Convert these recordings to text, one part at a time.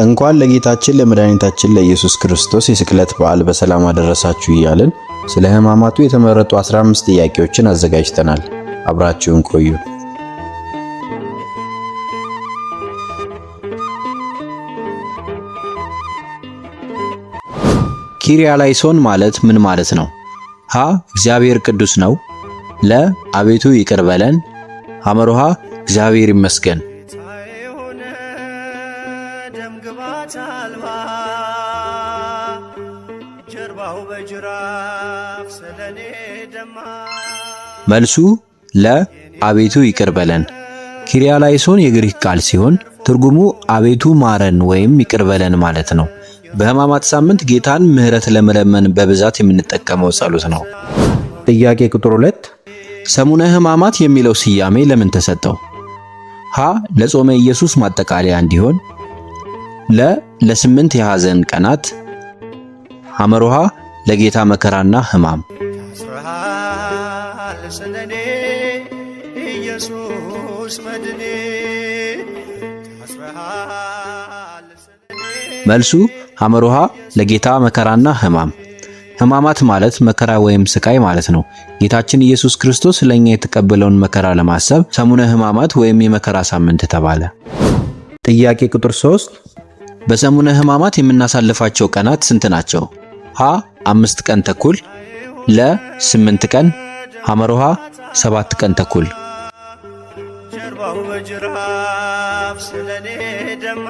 እንኳን ለጌታችን ለመድኃኒታችን ለኢየሱስ ክርስቶስ የስቅለት በዓል በሰላም አደረሳችሁ እያልን ስለ ሕማማቱ የተመረጡ 15 ጥያቄዎችን አዘጋጅተናል። አብራችሁን ቆዩ። ኪርያላይሶን ማለት ምን ማለት ነው? ሀ እግዚአብሔር ቅዱስ ነው። ለ አቤቱ ይቅር በለን። ሐመሩ ሐ እግዚአብሔር ይመስገን። የሆነ ደም ግባት አልባ ጀርባው በጅራፍ ስለኔ ደማ። መልሱ ለ አቤቱ ይቅር በለን። ኪርያላይሶን የግሪክ ቃል ሲሆን ትርጉሙ አቤቱ ማረን ወይም ይቅር በለን ማለት ነው። በሕማማት ሳምንት ጌታን ምሕረት ለመለመን በብዛት የምንጠቀመው ጸሎት ነው። ጥያቄ ቁጥር 2፣ ሰሙነ ሕማማት የሚለው ስያሜ ለምን ተሰጠው? ሀ ለጾመ ኢየሱስ ማጠቃለያ እንዲሆን፣ ለ ለስምንት የሐዘን ቀናት፣ ሐመሩ ሐ ለጌታ መከራና ሕማም። ታስረሃል ስለኔ ኢየሱስ መድኔ፣ ታስረሃል ስለኔ። መልሱ ሐመሩ ሐ ለጌታ መከራና ሕማም። ሕማማት ማለት መከራ ወይም ስቃይ ማለት ነው። ጌታችን ኢየሱስ ክርስቶስ ለኛ የተቀበለውን መከራ ለማሰብ ሰሙነ ሕማማት ወይም የመከራ ሳምንት ተባለ። ጥያቄ ቁጥር 3፣ በሰሙነ ሕማማት የምናሳልፋቸው ቀናት ስንት ናቸው? ሀ 5 ቀን ተኩል፣ ለ 8 ቀን፣ ሐመሩ ሐ 7 ቀን ተኩል። ጀርባው በጅራፍ ስለኔ ደማ፣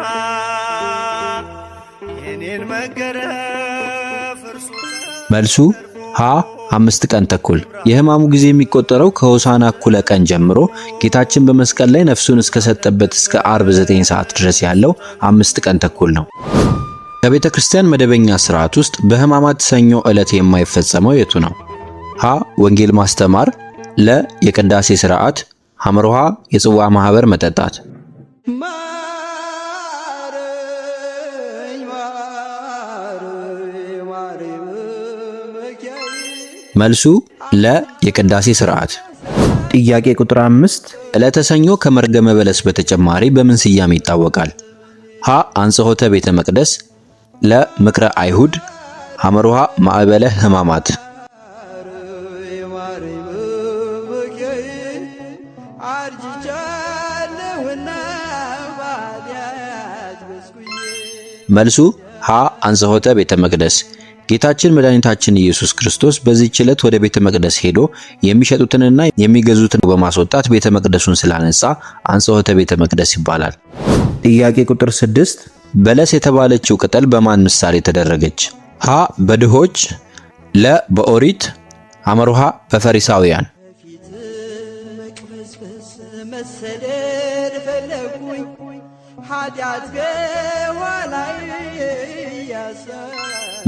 የኔን መገረፍ እርሱ መልሱ ሀ 5 ቀን ተኩል። የሕማሙ ጊዜ የሚቆጠረው ከሆሳዕና እኩለ ቀን ጀምሮ ጌታችን በመስቀል ላይ ነፍሱን እስከሰጠበት እስከ አርብ 9 ሰዓት ድረስ ያለው 5 ቀን ተኩል ነው። ከቤተ ክርስቲያን መደበኛ ስርዓት ውስጥ በሕማማት ሰኞ ዕለት የማይፈጸመው የቱ ነው? ሀ ወንጌል ማስተማር፣ ለ የቅዳሴ ስርዓት፣ ሐመሩ ሐ የጽዋ ማህበር መጠጣት። ማረኝ ማረኝ ማረኝ ሚካኤል። መልሱ ለ የቅዳሴ ስርዓት። ጥያቄ ቁጥር 5፣ ዕለተ ሰኞ ከመርገመ በለስ በተጨማሪ በምን ስያሜ ይታወቃል? ሀ አንጽሖተ ቤተ መቅደስ፣ ለ ምክረ አይሁድ፣ ሐመሩ ሐ ማዕበለ ሕማማት። ማረኝ ሚካኤል አርጅቻለሁና በኃጢአት በስኩዬ። መልሱ ሀ አንጽሖተ ቤተ መቅደስ። ጌታችን መድኃኒታችን ኢየሱስ ክርስቶስ በዚህች ዕለት ወደ ቤተ መቅደስ ሄዶ የሚሸጡትንና የሚገዙትን በማስወጣት ቤተ መቅደሱን ስላነጻ አንጽሖተ ቤተ መቅደስ ይባላል። ጥያቄ ቁጥር 6፣ በለስ የተባለችው ቅጠል በማን ምሳሌ ተደረገች? ሀ በድሆች፣ ለ በኦሪት፣ ሐመሩ ሐ በፈሪሳውያን። ፊት መቅበዝበዝ መሰደድ ፈለግኩኝ ኃጢአት ከኋላዬ እያሳ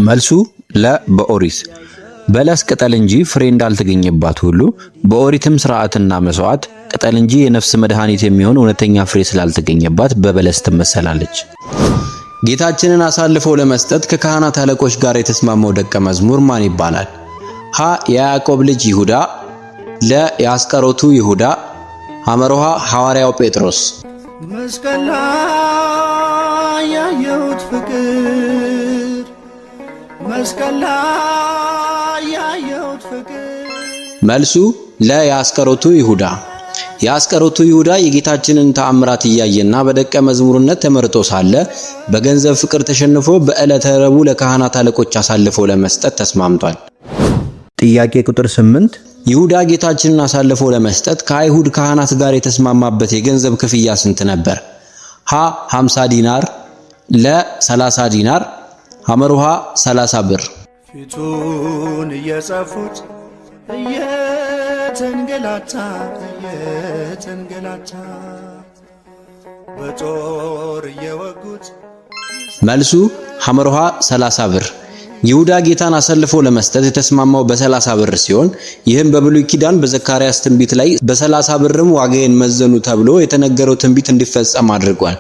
መልሱ ለ በኦሪት። በለስ ቅጠል እንጂ ፍሬ እንዳልተገኘባት ሁሉ በኦሪትም ስርዓትና መስዋዕት ቅጠል እንጂ የነፍስ መድኃኒት የሚሆን እውነተኛ ፍሬ ስላልተገኘባት በበለስ ትመሰላለች። ጌታችንን አሳልፎ ለመስጠት ከካህናት አለቆች ጋር የተስማማው ደቀ መዝሙር ማን ይባላል? ሀ የያዕቆብ ልጅ ይሁዳ፣ ለ የአስቆሮቱ ይሁዳ፣ ሐመሩ ሐ ሐዋርያው ጴጥሮስ። መስቀል ላይ ያየሁት ፍቅር፣ መስቀል ላይ ያየሁት ፍቅር። መልሱ ለ የአስቆሮቱ ይሁዳ። የአስቆሮቱ ይሁዳ የጌታችንን ተአምራት እያየና በደቀ መዝሙርነት ተመርጦ ሳለ በገንዘብ ፍቅር ተሸንፎ በዕለተ ረቡዕ ለካህናት አለቆች አሳልፎ ለመስጠት ተስማምቷል። ጥያቄ ቁጥር 8፣ ይሁዳ ጌታችንን አሳልፎ ለመስጠት ከአይሁድ ካህናት ጋር የተስማማበት የገንዘብ ክፍያ ስንት ነበር? ሀ 50 ዲናር፣ ለ 30 ዲናር፣ ሐመሩ ሐ 30 ብር። ፊቱን እየጸፉት እየተንገላታ እየተንገላታ በጦር እየወጉት። መልሱ ሐመሩ ሐ 30 ብር። ይሁዳ ጌታን አሳልፎ ለመስጠት የተስማማው በ30 ብር ሲሆን ይህም በብሉይ ኪዳን በዘካርያስ ትንቢት ላይ በ30 ብርም ዋጋዬን መዘኑ ተብሎ የተነገረው ትንቢት እንዲፈጸም አድርጓል።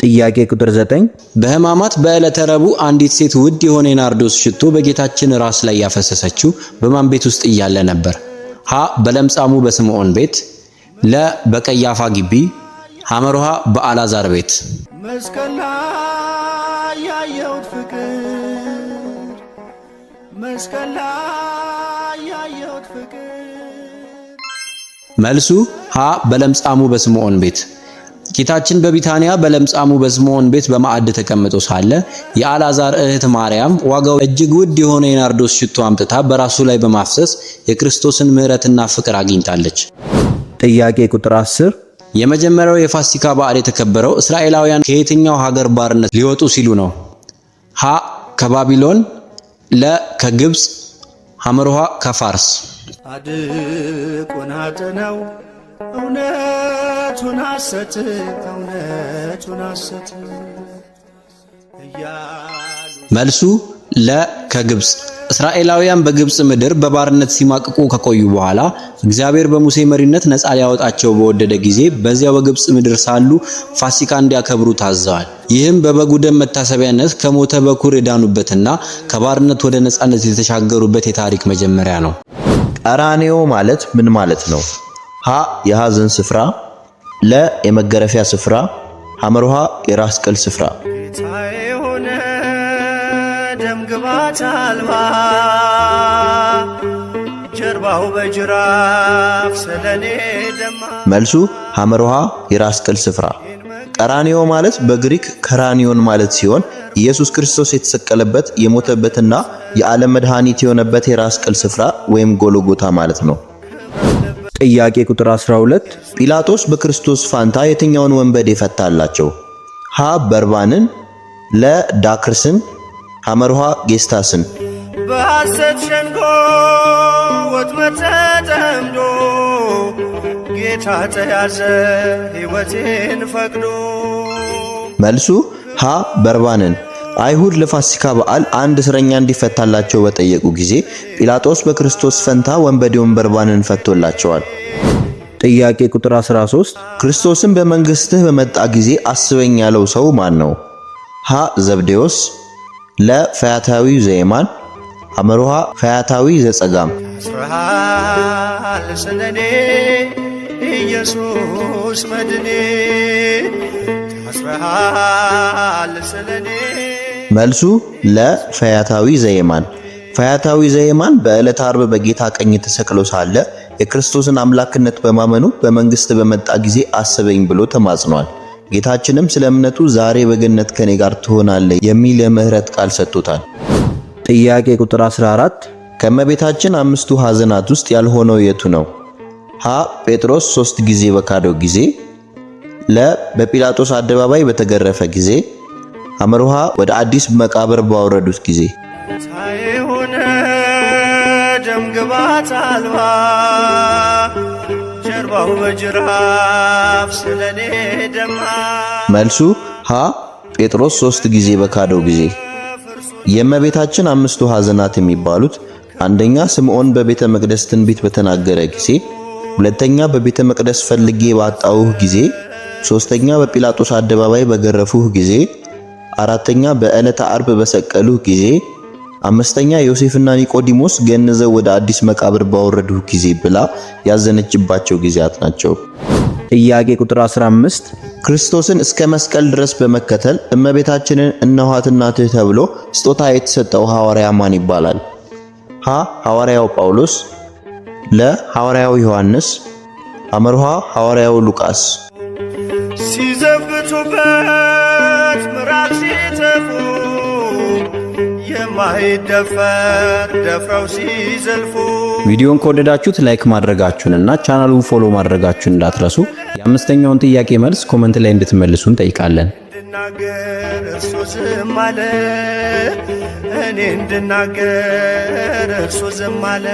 ጥያቄ ቁጥር 9፣ በሕማማት በዕለተ ረቡዕ አንዲት ሴት ውድ የሆነ የናርዶስ ሽቶ በጌታችን ራስ ላይ ያፈሰሰችው በማን ቤት ውስጥ እያለ ነበር? ሀ በለምጻሙ በስምዖን ቤት፣ ለ በቀያፋ ግቢ፣ ሐመሩ ሐ በአልዓዛር ቤት። መስቀል ላይ ያየሁት ፍቅር፣ መስቀል ላይ ያየሁት ፍቅር። መልሱ ሀ በለምጻሙ በስምዖን ቤት። ጌታችን በቢታንያ በለምጻሙ በስምዖን ቤት በማዕድ ተቀምጦ ሳለ የአልዓዛር እህት ማርያም ዋጋው እጅግ ውድ የሆነ የናርዶስ ሽቶ አምጥታ በራሱ ላይ በማፍሰስ የክርስቶስን ምሕረትና ፍቅር አግኝታለች። ጥያቄ ቁጥር 10። የመጀመሪያው የፋሲካ በዓል የተከበረው እስራኤላውያን ከየትኛው ሀገር ባርነት ሊወጡ ሲሉ ነው? ሀ ከባቢሎን፣ ለ ከግብፅ፣ ሐመሩ ሐ ከፋርስ። ጻድቁን አጥነው እውነቱን ሐሰት፣ እውነቱን ሐሰት እያሉ መልሱ ለ ከግብፅ። እስራኤላውያን በግብፅ ምድር በባርነት ሲማቅቁ ከቆዩ በኋላ እግዚአብሔር በሙሴ መሪነት ነፃ ሊያወጣቸው በወደደ ጊዜ በዚያው በግብፅ ምድር ሳሉ ፋሲካ እንዲያከብሩ ታዘዋል። ይህም በበጉ ደም መታሰቢያነት ከሞተ በኩር የዳኑበትና ከባርነት ወደ ነፃነት የተሻገሩበት የታሪክ መጀመሪያ ነው። ቀራንዮ ማለት ምን ማለት ነው? ሀ የሐዘን ስፍራ፣ ለ የመገረፊያ ስፍራ፣ ሐመሩ ሐ የራስ ቅል ስፍራ። ጌታ የሆነ ደም ግባት አልባ ጀርባው በጅራፍ ስለኔ ደማ። መልሱ ሐመሩ ሐ የራስ ቅል ስፍራ። ቀራንዮ ማለት በግሪክ ከራኒዮን ማለት ሲሆን ኢየሱስ ክርስቶስ የተሰቀለበት፣ የሞተበትና የዓለም መድኃኒት የሆነበት የራስ ቅል ስፍራ ወይም ጎልጎታ ማለት ነው። ጥያቄ ቁጥር 12። ጲላጦስ በክርስቶስ ፋንታ የትኛውን ወንበዴ ፈታላቸው? ሀ በርባንን፣ ለ ዳክርስን፣ ሐመሩ ሐ ጌስታስን። በሐሰት ሸንጎ ወጥመድ ተጠምዶ ጌታ ተያዘ ሕይወቴን ፈቅዶ። መልሱ ሀ በርባንን። አይሁድ ለፋሲካ በዓል አንድ እስረኛ እንዲፈታላቸው በጠየቁ ጊዜ ጲላጦስ በክርስቶስ ፈንታ ወንበዴውን በርባንን ፈቶላቸዋል። ጥያቄ ቁጥር 13። ክርስቶስን በመንግስትህ በመጣ ጊዜ አስበኝ ያለው ሰው ማን ነው? ሀ ዘብዴዎስ፣ ለ ፈያታዊ ዘየማን፣ ሐመሩ ሐ ፈያታዊ ዘጸጋም። ታስረሃል ስለኔ ኢየሱስ መድኔ፣ ታስረሃል ስለኔ። መልሱ ለ ፈያታዊ ዘየማን። ፈያታዊ ዘየማን በዕለተ ዓርብ በጌታ ቀኝ ተሰቅሎ ሳለ የክርስቶስን አምላክነት በማመኑ በመንግስት በመጣ ጊዜ አስበኝ ብሎ ተማጽኗል። ጌታችንም ስለ እምነቱ ዛሬ በገነት ከኔ ጋር ትሆናለህ የሚል የምህረት ቃል ሰጥቶታል። ጥያቄ ቁጥር 14። ከእመቤታችን አምስቱ ሐዘናት ውስጥ ያልሆነው የቱ ነው? ሀ ጴጥሮስ ሶስት ጊዜ በካደው ጊዜ፣ ለ በጲላጦስ አደባባይ በተገረፈ ጊዜ፣ ሐመሩ ሐ ወደ አዲስ መቃብር ባወረዱት ጊዜ። ጌታ የሆነ ደም ግባት አልባ ጀርባው በጅራፍ ስለኔ ደማ። መልሱ ሀ ጴጥሮስ ሶስት ጊዜ በካደው ጊዜ። የእመቤታችን አምስቱ ሐዘናት የሚባሉት አንደኛ ስምዖን በቤተ መቅደስ ትንቢት በተናገረ ጊዜ፣ ሁለተኛ በቤተ መቅደስ ፈልጌ ባጣሁህ ጊዜ፣ ሶስተኛ በጲላጦስ አደባባይ በገረፉህ ጊዜ፣ አራተኛ በዕለተ ዓርብ በሰቀሉህ ጊዜ፣ አምስተኛ ዮሴፍና ኒቆዲሞስ ገንዘው ወደ አዲስ መቃብር ባወረዱህ ጊዜ ብላ ያዘነችባቸው ጊዜያት ናቸው። ጥያቄ ቁጥር 15። ክርስቶስን እስከ መስቀል ድረስ በመከተል እመቤታችንን እነኋት እናትህ ተብሎ ስጦታ የተሰጠው ሐዋርያ ማን ይባላል? ሀ ሐዋርያው ጳውሎስ፣ ለ ሐዋርያው ዮሐንስ፣ ሐመሩ ሐ ሐዋርያው ሉቃስ። ሲዘብቱበት ምራቅ ሲተፉ የማይደፈር ደፍረው ሲዘልፉ። ቪዲዮን ከወደዳችሁት like ማድረጋችሁንና ቻናሉን follow ማድረጋችሁን እንዳትረሱ። የአምስተኛውን ጥያቄ መልስ comment ላይ እንድትመልሱ እንጠይቃለን። እንድናገር እርሱ ዝም አለ፣ እኔ እንድናገር እርሱ ዝም አለ።